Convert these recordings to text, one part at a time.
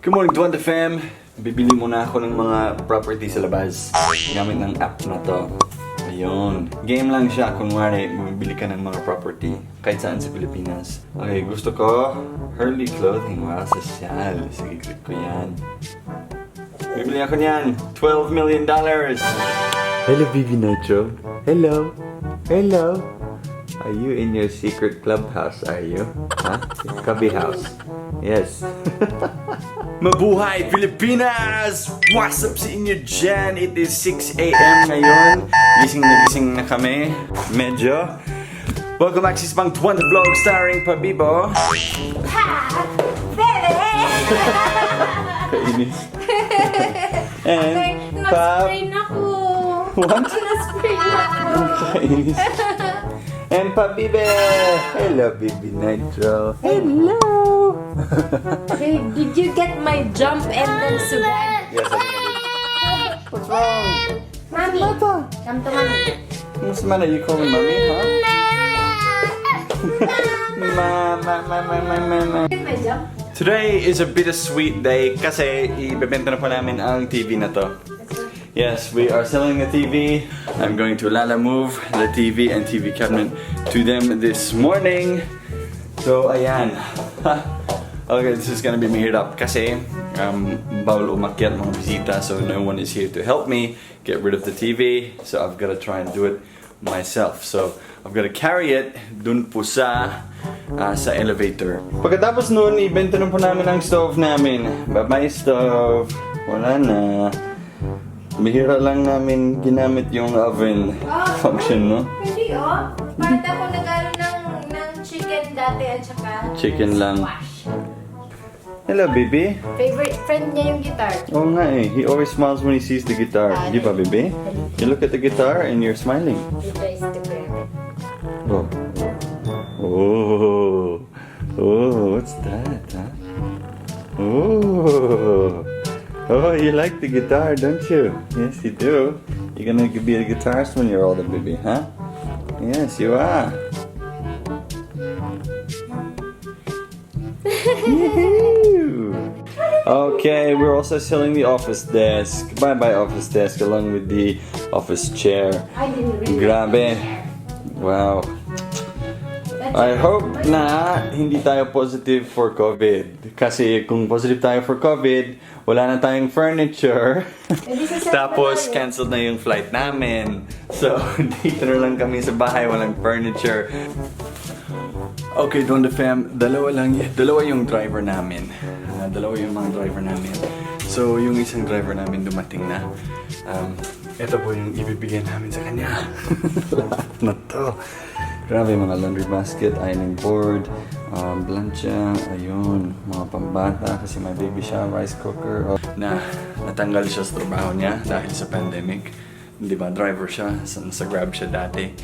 Good morning, Dwantro Fam! Bibili muna ako ng mga property sa labas gamit ng app na to. Ayun. Game lang siya. Kunwari, bumibili ka ng mga property kahit saan sa Pilipinas. Okay, gusto ko Hurley clothing. Wow, sosyal. Sige, click ko yan. Bibili ako niyan. $12 million! Hello, Baby Nitro. Hello. Hello. Are you in your secret clubhouse, are you? Huh? Cubby house. Yes. Mabuhay Pilipinas! What's up sa inyo dyan? It is 6 a.m. ngayon. Gising na kami. Medyo. Welcome back sa isang Dwantro vlog starring Pabibo. Ha! Bebe! Kainis. And Na-spray na ko. What? Na-spray na ko. Kainis. And Pabibe! Hello, Baby Nitro. Hello! Hey, did you get my jump and then sudan? Yes, I did. What's wrong? Mommy, come to mommy. What's the matter? You calling mommy, huh? Ma. Get my jump? Today is a bittersweet day kasi ibebenta na po namin ang TV na to. Yes, we are selling the TV. I'm going to move the TV and TV cabinet to them this morning. So, ayan. Okay, this is gonna be mahirap kasi bawal umakyat mga bisita, so no one is here to help me get rid of the TV. So I've got to try and do it myself. So I've got to carry it dun po sa elevator. Pagkatapos nun, ibenta na po namin ang stove namin. Bye-bye stove. Wala na. Bihira lang namin ginamit yung oven function, no? Hindi oh. Part ako nagano ng chicken dati at saka Chicken lang. squash. Hello, baby. Favorite friend niya yung guitar. Oh nga eh. He always smiles when he sees the guitar. Di ba, baby? You look at the guitar and you're smiling. He tries to grab it. Oh. Oh. Oh, what's that, huh? Oh. Oh, you like the guitar, don't you? Yes, you do. You're gonna be a guitarist when you're older, baby, huh? Yes, you are. Okay, we're also selling the office desk. Bye-bye office desk along with the office chair. I didn't really Grabe. Wow. I hope na hindi tayo positive for COVID. Kasi kung positive tayo for COVID, wala na tayong furniture. Tapos cancelled na yung flight namin. So, dito na lang kami sa bahay, walang furniture. Okay, Dwantro Fam, dalawa yung driver namin. Dalawa yung mga driver namin. So, yung isang driver namin dumating na. Ito po yung ibibigay namin sa kanya. Lahat na to. Grabe, mga laundry basket, ironing board, plancha, ayun, mga pambata kasi may baby siya, rice cooker. Natanggal siya sa trabaho niya dahil sa pandemic. Di ba, driver siya, nasa Grab siya dati.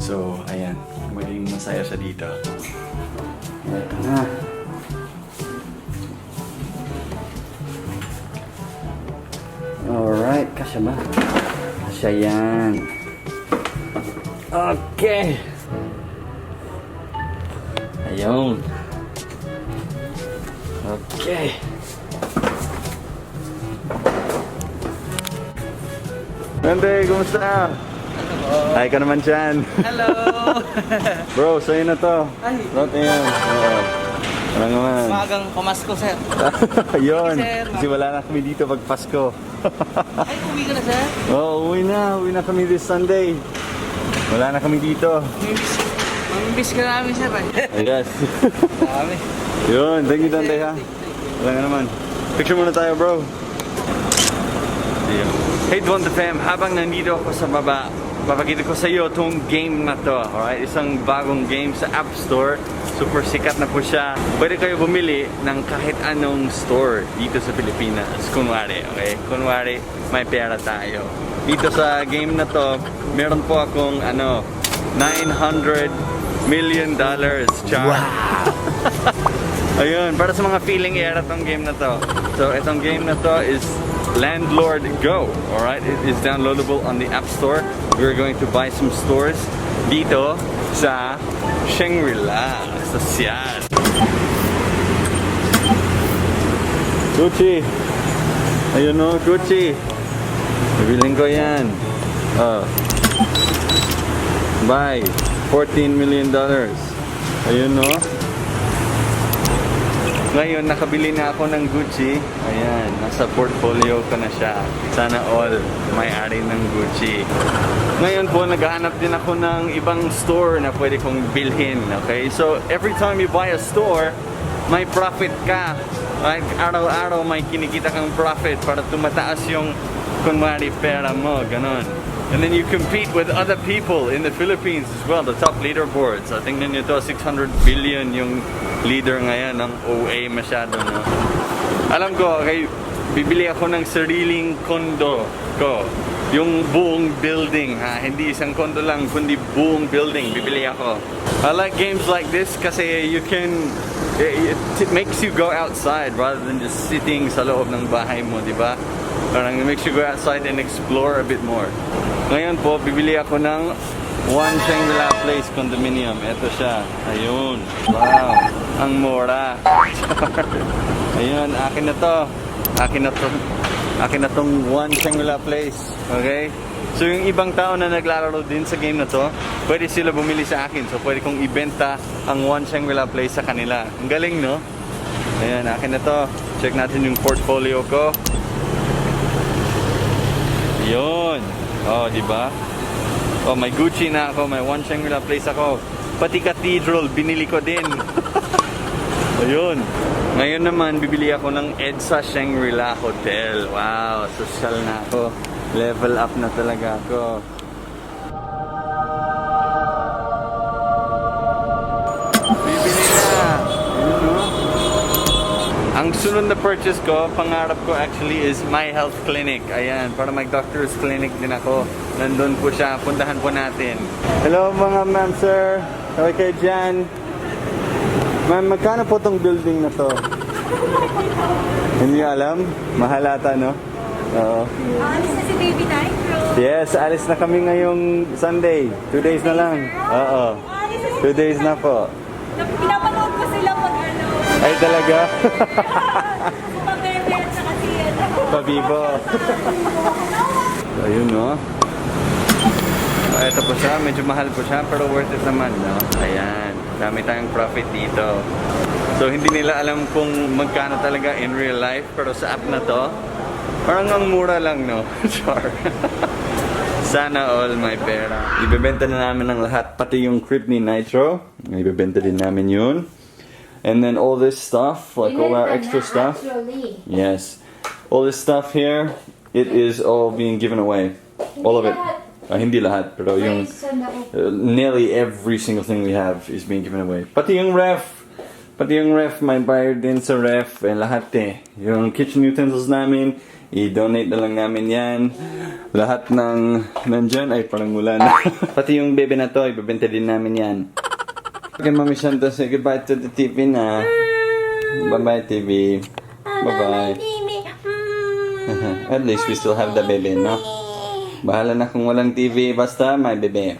So, ayan, maging masaya siya dito. Ito na. Alright, kasya ba? Kasya yan. Okay. Ayun. Okay. Nande, kumusta? Hi ka naman dyan. Hello! Bro, sa'yo na to. Ay. Rote yan. Wala naman. Magang pamasko, sir. Ayun. Sir. Kasi wala na kami dito pag Pasko. Ay, uwi ka na, sir? Oo, uwi na kami this Sunday. Wala na kami dito. Mamimiss ka namin, sir. Yes. Dami. Yun, thank you Dante ha. Wala nga naman. Picture muna tayo, bro. Hey Dwantro Fam, habang nandito ako sa baba, papakita ko sa iyo itong game na to. Alright, isang bagong game sa App Store. Super sikat na po siya. Pwede kayo bumili ng kahit anong store dito sa Pilipinas. Kunwari, okay? Kunwari, may pera tayo. Dito sa game na to, meron po akong $900 million. Char. Wow! Ayun, para sa mga feeling era tong game na to. So, itong game na to is Landlord Go. Alright, it is downloadable on the App Store. We're going to buy some stores dito sa Shangri-La. Sosyal. Gucci. Ayun no, Gucci. Bibilhin ko yan. Oh. Buy. $14 million. Ayun no. Ngayon, nakabili na ako ng Gucci. Ayan, nasa portfolio ko na siya. Sana all may-ari ng Gucci. Ngayon po, naghahanap din ako ng ibang store na pwede kong bilhin. Okay? So, every time you buy a store, may profit ka. Like, araw-araw may kinikita kang profit para tumataas yung kunwari pera mo. Ganon. And then you compete with other people in the Philippines as well, the top leaderboards. I think tingnan nyo to, 600 billion yung leader ngayon ng OA masyado, no? Alam ko, okay, bibili ako ng sariling kondo ko. Yung buong building, ha? Hindi isang kondo lang, kundi buong building, bibili ako. I like games like this kasi you can, it makes you go outside rather than just sitting sa loob ng bahay mo, di ba? Parang it makes you go outside and explore a bit more. Ngayon po, bibili ako ng One Shangri-La Place condominium. Ito siya. Ayun. Wow. Ang mura. Ayun, akin na to. Akin na tong One Shangri-La Place. Okay? So yung ibang tao na naglalaro din sa game na to, pwede sila bumili sa akin. So pwede kong ibenta ang One Shangri-La Place sa kanila. Ang galing, no? Ayan, akin na to. Check natin yung portfolio ko. Yun. Oh, di ba? Oh, may Gucci na ako, may One Shangri-La Place ako. Pati cathedral, binili ko din. Ayun. Ngayon naman, bibili ako ng EDSA Shangri-La Hotel. Wow, social na ako. Level up na talaga ako. Bibili na. Ayun, no? Ang sunod na purchase ko, pangarap ko actually is My Health Clinic. Ayan, para mag-doctor's clinic din ako. Nandun po siya, puntahan po natin. Hello mga ma'am, sir. Okay kayo dyan? Ma'am, magkano po tong building na to? Hindi alam? Mahalata, no? Oo. Alis na si Baby Nitro. Yes, alis na kami ngayong Sunday. 2 days na lang. Oo. 2 days na po. Pinapanood ko sila pag ano. Ay, talaga? Pabebe at saka si ano. Pabibo. Ayun, no? Ito po siya, medyo mahal po siya, pero worth it naman, no? Ayan, dami tayong profit dito. So, hindi nila alam kung magkano talaga in real life, pero sa app na to, parang ang mura lang, no? Char. Sana all may pera. Ibebenta na namin ng lahat, pati yung crib ni Nitro. Ibebenta din namin yun. And then all this stuff, like all our extra stuff. Yes. All this stuff here, it is all being given away. All of it. Hindi lahat, pero yung nearly every single thing we have is being given away. Pati yung ref, may bayad din sa ref, lahat eh. Yung kitchen utensils namin, i-donate na lang namin yan. Lahat ng nandyan, ay parang wala na. Pati yung bebe na to, ibebenta din namin yan. Okay, Mami Shanta, say goodbye to the TV na. Bye-bye, TV. Bye-bye. At least we still have the baby, no? Bahala na kung walang TV, basta may bebe.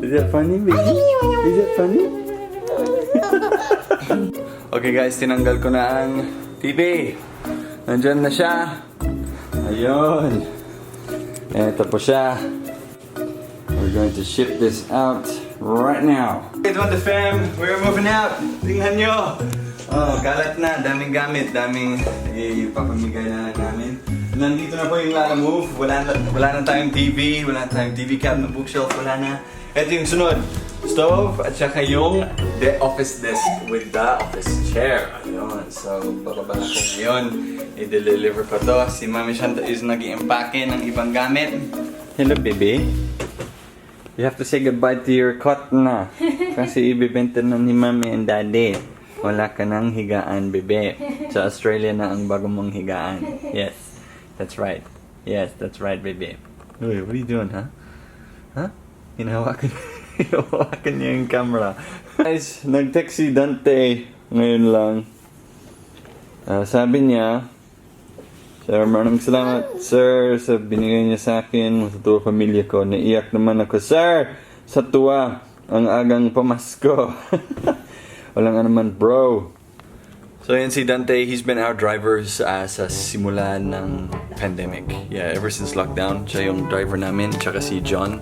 Is that funny, baby? Is that funny? Okay guys, tinanggal ko na ang TV. Nandyan na siya. Ayun. Ito po siya. We're going to ship this out right now. Okay, Dwantro Fam, we're moving out. Tingnan nyo. Oh, kalat na. Daming gamit. Daming ipapamigay na namin. Nandito na po yung Lala Move. Wala na tayong TV. Wala na tayong TV cabinet, bookshelf. Wala na. Ito yung sunod. Stove at saka yung the office desk with the office chair. Ayun. So, bababa na ko ngayon. I-deliver ko to. Si Mami Shanta is nag-i-empake ng ibang gamit. Hello, baby. You have to say goodbye to your cot na. Kasi ibibenta na ni Mami and Daddy. Wala ka ng higaan, bebe. Sa Australia na ang bago mong higaan. Yes, that's right. Yes, that's right, baby. Uy, what are you doing, huh? Huh? Hinahawakan niya yung camera. Guys, nag-text si Dante ngayon lang. Sabi niya, Sir, maraming salamat, sir, sa binigay niya sa akin, sa tuwa pamilya ko. Naiyak naman ako, sir, sa tuwa, ang agang pamasko. Walang naman, bro. So yan si Dante, he's been our driver sa simula ng pandemic. Yeah, ever since lockdown, siya yung driver namin, tsaka si John.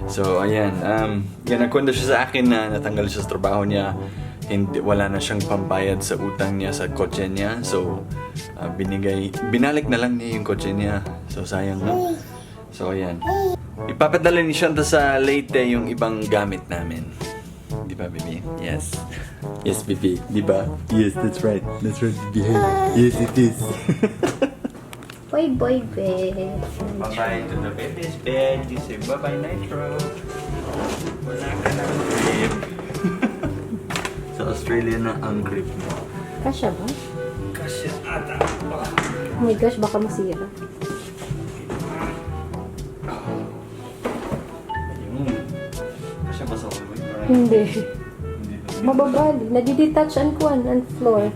So ayan, nagkwento siya sa akin na natanggal siya sa trabaho niya. Wala na siyang pambayad sa utang niya sa kotse niya. So, binalik na lang niya yung kotse niya. So, sayang na. So, ayan. Ipapadala ni Shanta sa Leyte yung ibang gamit namin. Di ba, baby? Yes. Yes, baby. Di ba? Yes, that's right. That's right, baby. Yes, it is. Boy, bed. Bye-bye to the baby's bed. You say bye-bye, Nitro. Wala ka na grip. Sa Australia na ang grip mo. Kasya ba? Kasya ata. Oh my gosh, baka masira. Ayun. Kasya ba sa hallway? Hindi. Mababali. Nadidetach ang kuwan, ang floor.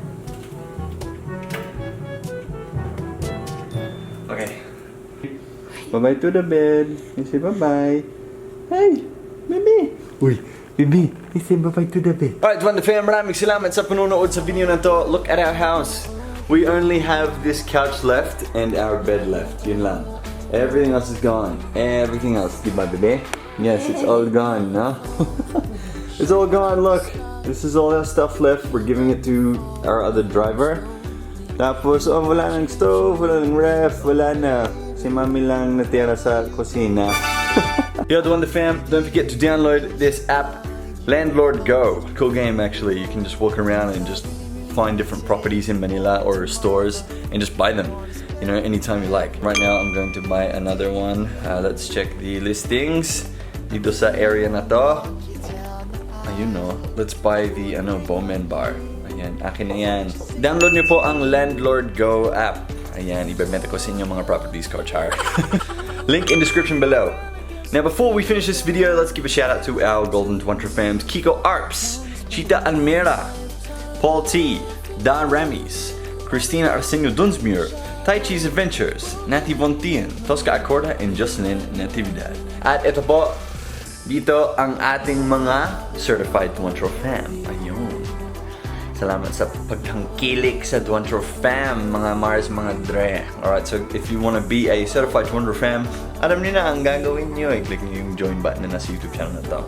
Okay. Bye-bye to the bed. You say bye-bye. Hey, baby. Uy, baby. You say bye-bye to the bed. Alright, Dwantro Fam, maraming salamat sa panonood sa video na to. Look at our house. We only have this couch left and our bed left. Yun lang. Everything else is gone. Everything else. Diba, baby? Yes, it's all gone, no? It's all gone, look. This is all our stuff left. We're giving it to our other driver. Tapos, wala nang stove, wala nang ref, wala na. Si mami lang natira sa kusina. Yo, Dwantro Fam, don't forget to download this app, Landlord Go. Cool game, actually. You can just walk around and just find different properties in Manila or stores and just buy them, you know, anytime you like. Right now, I'm going to buy another one. Let's check the listings. Dito sa area na to. Ayun, no. Let's buy the, Bowman Bar. Ayan, akin na yan. Download niyo po ang Landlord Go app. Ayan, ibebenta ko sa inyo mga properties ko, char. Link in description below. Now, before we finish this video, let's give a shout out to our Golden Dwantro fams: Kiko Arps, Chita Almera, Paul T, Don Ramis, Christina Arsenio Dunsmuir, Tai Chi's Adventures, Nati Vontian, Tosca Acorda, and Jocelyn Natividad. At ito po, dito ang ating mga Certified Dwantro Fam. Ayun. Salamat sa pagtangkilik sa Dwantro Fam, mga Mars, mga Dre. Alright, so if you want to be a Certified Dwantro Fam, alam niyo na ang gagawin niyo. I-click niyo yung join button na nasa YouTube channel na to.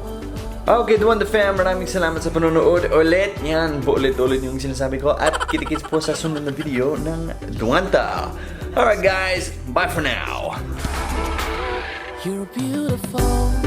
Okay, Dwantro Fam, maraming salamat sa panonood ulit. Yan, paulit-ulit yung sinasabi ko. At kitikits po sa sunod na video ng Dwanta. Alright guys, bye for now. You're beautiful.